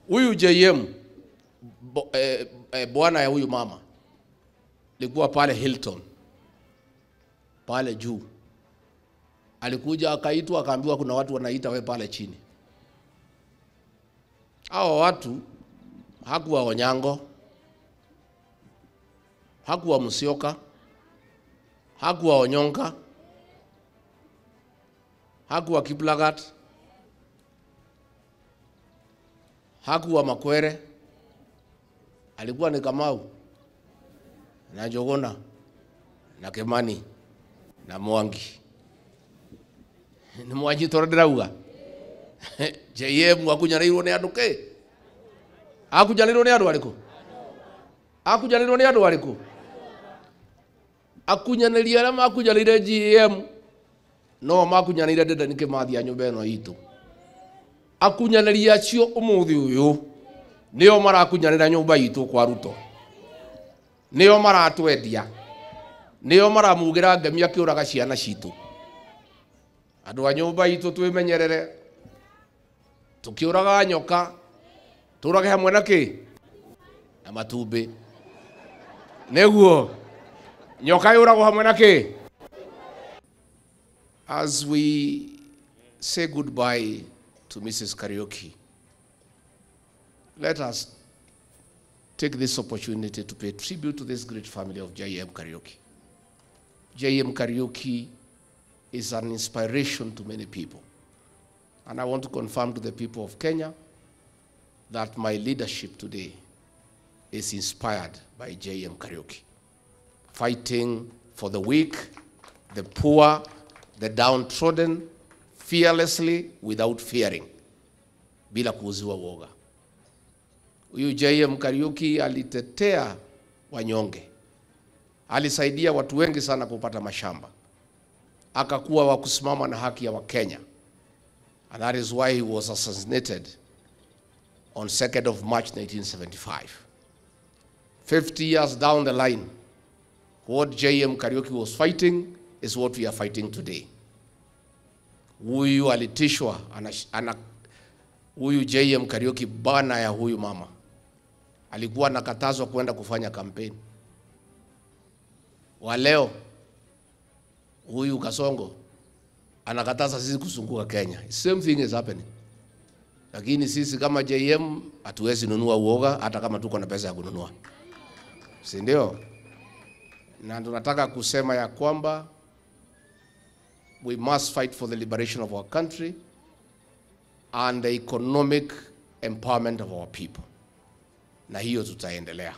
Huyu JM bwana ya huyu mama alikuwa pale Hilton pale juu. Alikuja akaitwa akaambiwa kuna watu wanaita we pale chini. Hao watu hakuwa Onyango, hakuwa Musyoka, hakuwa Onyonka, hakuwa Kiplagat, hakuwa Makwere, alikuwa ni Kamau na Njogona na Kimani na Mwangi. Ni Mwangi torandiraua. JM akunyanĩirwo nĩ andũ kĩ? Akunyanĩirwo nĩ andũ arĩkũ? Akunyanĩirwo nĩ andũ arĩkũ? Akunyanĩri arĩa makunyanĩire JM no makunyanĩire Dedan Kimathi a nyũmba ĩno itũ. Akunyanĩri acio ũmũthĩ ũyũ nĩo marakunyanĩra nyũmba itũ kwa Ruto. Nĩo maratwendia. Nĩo maramugĩra ngemi akĩũraga ciana citũ. Andũ a nyũmba itũ twĩmenyerere. Tukiuraga nyoka turage hamwe na ki na matumbĩ. Nĩguo nyoka yũragwo hamwe na ki. As we say goodbye to Mrs. Kariuki, let us take this opportunity to pay tribute to this great family of J.M. Kariuki. J.M. Kariuki is an inspiration to many people. And I want to confirm to the people of Kenya that my leadership today is inspired by J.M. Kariuki, fighting for the weak, the poor, the downtrodden, fearlessly, without fearing, bila kuuziwa woga. Huyu J.M. Kariuki alitetea wanyonge, alisaidia watu wengi sana kupata mashamba, akakuwa wa kusimama na haki ya Wakenya. And that is why he was assassinated on 2nd of March 1975. 50 years down the line, what J.M. Kariuki was fighting is what we are fighting today. Huyu alitishwa, huyu J.M. Kariuki bana ya huyu mama alikuwa anakatazwa kwenda kufanya kampeni. Wa leo huyu Kasongo anakataza sisi kuzunguka Kenya. Same thing is happening. Lakini sisi kama JM hatuwezi nunua uoga hata kama tuko na pesa ya kununua. Si ndio? Na tunataka kusema ya kwamba we must fight for the liberation of our country and the economic empowerment of our people. Na hiyo tutaendelea.